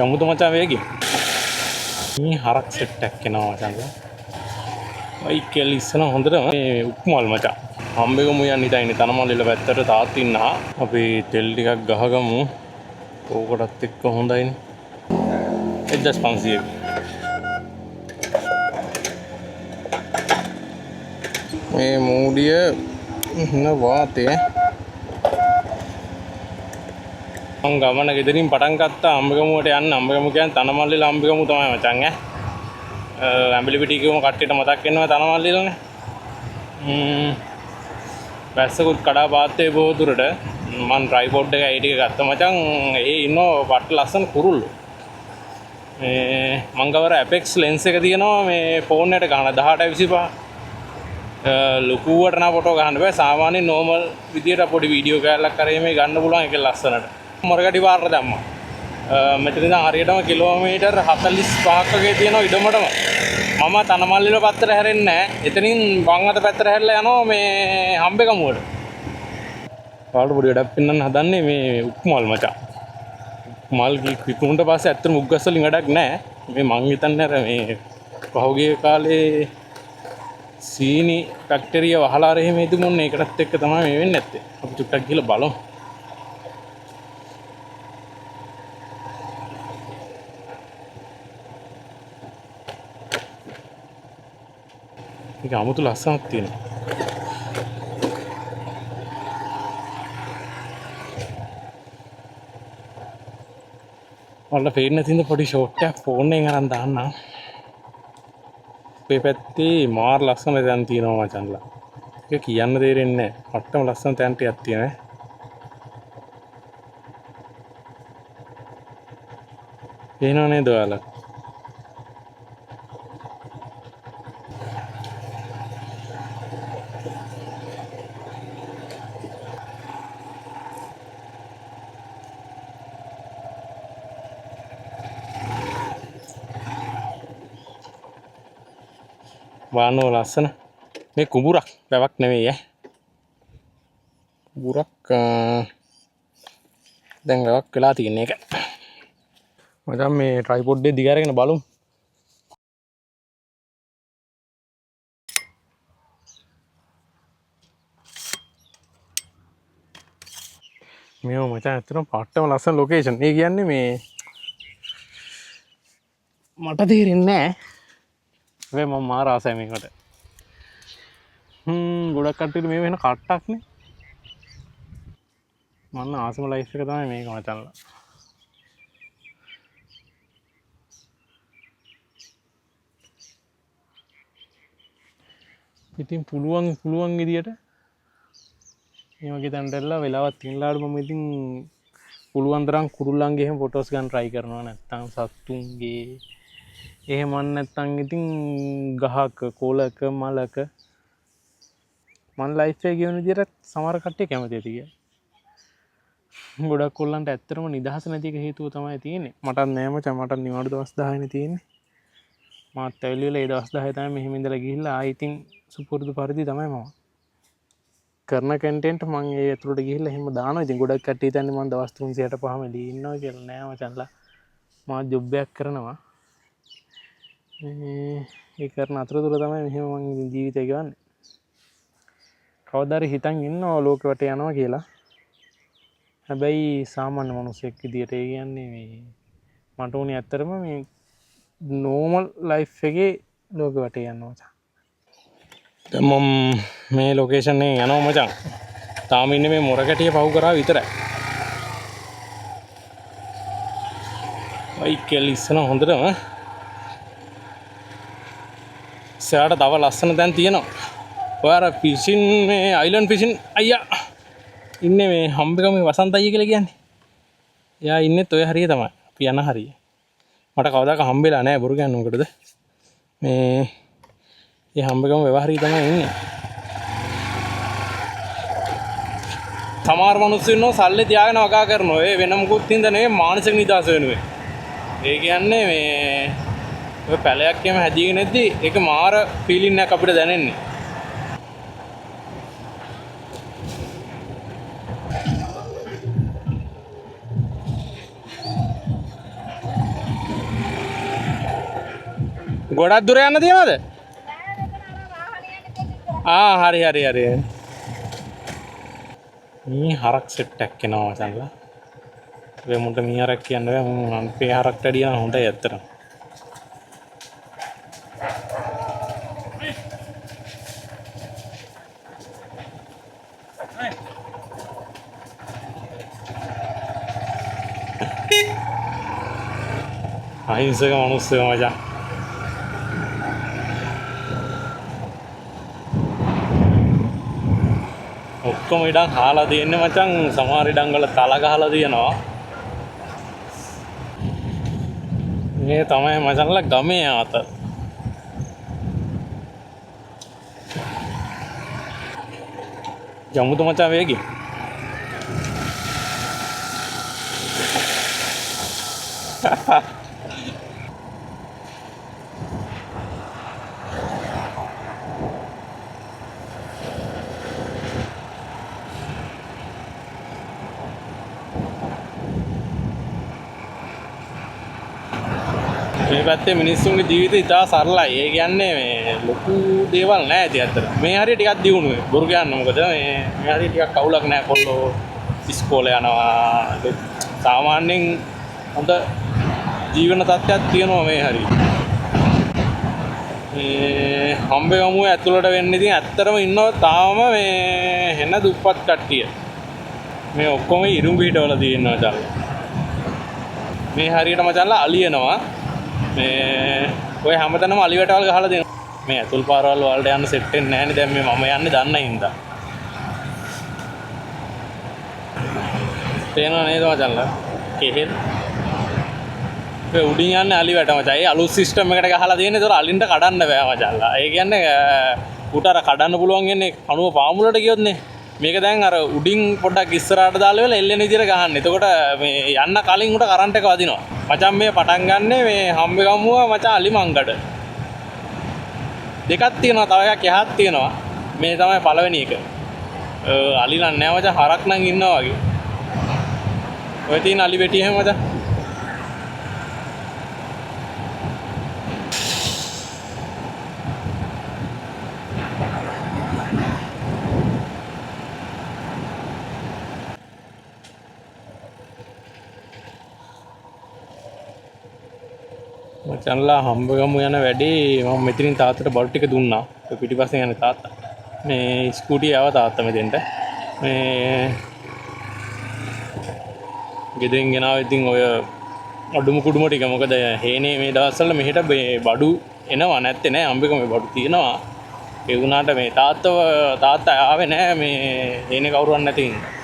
යමුද මචං වේගෙන්. මේ හරක් සෙට් එකක් එනවා මචං. අයි කෙල් ඉස්සන හොඳටම මේ උක්මල් මචං. හම්බෙගමු යන්න හිතා ඉන්නේ තනමල්ලිල පැත්තට තාත් ඉන්නා. අපි තෙල් ටිකක් ගහගමු. ඕකටත් එක්ක හොඳයිනේ. 1500. මේ මූඩිය ඉන්න වාතය මං ගමන ගෙදරින් පටන් ගත්තා අම්බගමුවට යන්න. අම්බගමු කියන්නේ තනමල්ලිල අම්බගමු තමයි මචං ඈ. ඇඹිලිපිටි කිව්වම කට්ටියට මතක් වෙනවා තනමල්ලිලනේ. වැස්සකුත් කඩා පාත්තේ බොහෝ දුරට. මං ට්‍රයිපොඩ් එක ඒ ටික ගත්ත මචං. ඒ ඉන්නෝ පට්ට ලස්සන කුරුල්ලෝ. මේ මං ගවර ඇපෙක්ස් ලෙන්ස් එක තියෙනවා මේ ෆෝන් එකට ගහන 18 25. ලොකුවට නම් ෆොටෝ ගහන්න බෑ. සාමාන්‍ය නෝමල් විදියට පොඩි වීඩියෝ කෑල්ලක් කරේ මේ ගන්න පුළුවන් ඒක ලස්සනට. මොරගටි පාරට දැම්මා. මෙතන ඉඳන් හරියටම කිලෝමීටර් 45ක් වගේ තියෙනවා ඉඩමටම. මම තනමල්ලිල පැත්තට හැරෙන්නේ නැහැ. එතනින් වම් අත පැත්තට හැරිලා යනවා මේ හම්බෙගමුවට. ඔයාලට පොඩි වැඩක් පෙන්වන්න හදන්නේ මේ උක්මල් මචං. මල් පිපුණට පස්සේ ඇත්තටම උක්ගස් වලින් වැඩක් නැහැ. මේ මං හිතන්නේ අර මේ පහුගිය කාලේ සීනි ෆැක්ටරිය වහලා අර එහෙම හිටමුන්නේ ඒකටත් එක්ක තමයි මේ වෙන්නේ නැත්තේ. අපි චුට්ටක් ගිහලා බලමු. මේක 아무තු ලස්සනක් තියෙනවා. ඔයාලට පේන්න තියෙන පොඩි ෂෝට් එකක් ෆෝන් එකෙන් අරන් දාන්නම්. අපේ පැත්තේ මාර ලස්සන තැන් තියෙනවා මචංලා. ඒක කියන්න තේරෙන්නේ නැහැ. පට්ටම ලස්සන තැන් ටිකක් තියෙනවා. පේනව නේද ඔයාලා? බලන්නකො ලස්සන. මේ කුඹුරක් වැවක් නෙවෙයි ඈ. කුඹුරක් දැන් වැවක් වෙලා තියෙන එක. මචං මේ ට්‍රයිපොඩ් එක දිග අරගෙන බලමු. මේව මචං ඇත්තටම පට්ටම ලස්සන ලොකේෂන්. ඒ කියන්නේ මේ මට තේරෙන්නේ නෑ. හැබැයි මම මාර ආසයි මේකට. ගොඩක් කට්ටියට මේ වෙන කට්ටක් නේ. මන්න ආසම ලයිෆ් එක තමයි මේක මචංලා. ඉතින් පුළුවන් විදියට මේ වගේ තැනට ඇවිල්ලා වෙලාවක් තියෙනලාට මම ඉතින් පුළුවන් තරම් කුරුල්ලන්ගේ එහෙම ෆොටෝස් ගන්න try කරනවා. නැත්තම් සත්තුන්ගේ එහෙම නැත්තම් ඉතින් ගහක කොළක මලක මං ලයිෆ් එක ගෙවන විදියට සමහර කට්ටිය කැමති ඇති කියලා. ගොඩක් කොල්ලන්ට ඇත්තටම නිදහස නැති එක හේතුව තමයි තියෙන්නේ. මටත් නෑ මචං, මටත් නිවාඩු දවස් 10 නේ තියෙන්නේ. මාත් ඇවිල්ලා ඒ දවස් 10 තමයි මෙහෙම ඉඳලා ගිහිල්ලා ආයි ඉතින් සුපුරුදු පරිදි තමයි මම කරන කන්ටෙන්ට් මං ඒ ඇතුළට ගිහිල්ලා එහෙම දානවා. ඉතින් ගොඩක් කට්ටිය හිතන්නේ මං දවස් 365ම එළියේ ඉන්නවා කියලා. නෑ මචංලා, මාත් ජොබ් එකක් කරනවා. මේ ඒ කරන අතරතුර තමයි මෙහෙම මං ඉතින් ජීවිතය ගෙවන්නේ. කවදා හරි හිතන් ඉන්නවා ලෝකෙ වටේ යනවා කියලා. හැබැයි සාමාන්‍ය මිනිස්සෙක් විදියට ඒ කියන්නේ මේ මට ඕනේ ඇත්තටම මේ නෝමල් ලයිෆ් එකේ ලෝකෙ වටේ යන්න මචං. දැන් මම මේ ලොකේෂන් එකෙන් යනවා මචං. තාම ඉන්නේ මේ මොරකැටිය පහු කරා විතරයි. බයික් එක ඉස්සන හොඳටම. ඉස්සරහට තව ලස්සන තැන් තියෙනවා. ඔය අර ෆිෂින් මේ අයිලන්ඩ් ෆිෂින් අයියා ඉන්නේ මේ හම්බෙගමේ වසන්ත අයියා කියලා කියන්නේ. එයා ඉන්නෙත් ඔය හරිය තමයි. අපි යන හරිය. මට කවදාක හම්බෙලා නෑ බොරු කියන්නේ මොකටද? මේ ඒ හම්බෙගම ව්‍යවහාරී තමයි ඉන්නේ. සමහර මිනිස්සු ඉන්නවා සල්ලි තියාගෙන වගා කරනවා. ඒ වෙන මොකුත් හින්දා නෙවෙයි මානසික නිදහස වෙනුවෙන්. ඒ කියන්නේ මේ ඔය පැලයක් එහෙම හැදීගෙන එද්දි ඒක මාර ෆීලිං එකක් අපිට දැනෙන්නේ. ගොඩක් දුර යන්න තියෙනවද? ආ හරි හරි හරි. මේ හරක් සෙට් එකක් එනවා මචංලා. ඔය මුන්ට මී හරක් කියන්න බෑ. මුන් අපේ හරක්ට වැඩිය නම් හොඳයි ඇත්තටම. අහිංසක මිනිස්සු මචං. ඔක්කොම ඉඩම් හාලා තියෙන්නේ මචං. සමහර ඉඩම් වල තල ගහලා තියෙනවා. මේ තමයි මචංලා ගමේ ආතල්. යමුද මචං වේගෙන්? මේ පැත්තේ මිනිස්සුන්ගේ ජීවිතය ඉතා සරලයි. ඒ කියන්නේ මේ ලොකු දේවල් නෑ ඉතින් ඇත්තට. මේ හරිය ටිකක් දියුණුවේ. බොරු කියන්න මොකද මේ මේ හරිය ටිකක් අවුලක් නෑ. කොල්ලෝ ඉස්කෝලේ යනවා. සාමාන්‍යයෙන් හොඳ ජීවන තත්ත්වයක් තියෙනවා මේ හරිය. මේ හම්බෙගමුවේ ඇතුළට වෙන්න ඉතින් ඇත්තටම ඉන්නවා තාම මේ හෙන දුප්පත් කට්ටිය. මේ ඔක්කොම ඉරුඹු හිටවල තියෙනවා චල්ල. මේ හරියට මචංලා අලියනවා. මේ ඔය හැමතැනම අලි වැටවල් ගහලා දෙනවා. මේ ඇතුල් පාරවල් වලට යන්න සෙට් වෙන්නේ නැහැනේ. දැන් මේ මම යන්නේ දන්න හින්දා. තේරෙනව නේද මචංලා? කෙහෙල්. ඔය උඩින් යන්නේ අලි වැට මචං. ඒ අලුත් සිස්ටම් එකට ගහලා තියෙන්නේ. ඒතර අලින්ට කඩන්න බෑ මචංලා. ඒ කියන්නේ ඌට අර කඩන්න පුළුවන් වෙන්නේ කණුව පාමුලට ගියොත් නේ. මේක දැන් අර උඩින් පොඩ්ඩක් ඉස්සරහට දාලා වෙලා එල්ලෙන විදිහට ගහන්නේ. එතකොට මේ යන්න කලින් උට කරන්ට් එක වදිනවා. මචං මේ පටන් ගන්නෙ මේ හම්බෙගමුව මචං අලි මංගඩ. දෙකක් තියෙනවා, තව එකක් එහාත් තියෙනවා. මේ තමයි පළවෙනි එක. අලි නම් නෑ මචං, හරක් නම් ඉන්නවා වගේ. ඔය තියෙන අලි බෙටි එහෙම මචං. මචංලා හම්බගමු යන වැඩේ මම මෙතනින් තාත්තට බඩු ටික දුන්නා. ඔය පිටිපස්සෙන් යන තාත්තා. මේ ස්කූටිය ආව තාත්තා මෙතෙන්ට. මේ ගෙදරින් ගෙනාව ඉතින් ඔය අඩුම කුඩුම ටික. මොකද හේනේ මේ දවස්වල මෙහෙට මේ බඩු එනවා නැත්තේ නෑ. හම්බගමේ බඩු තියෙනවා. ඒ වුණාට මේ තාත්තා ආවේ නෑ මේ හේනේ කවුරුවත් නැති හින්දා.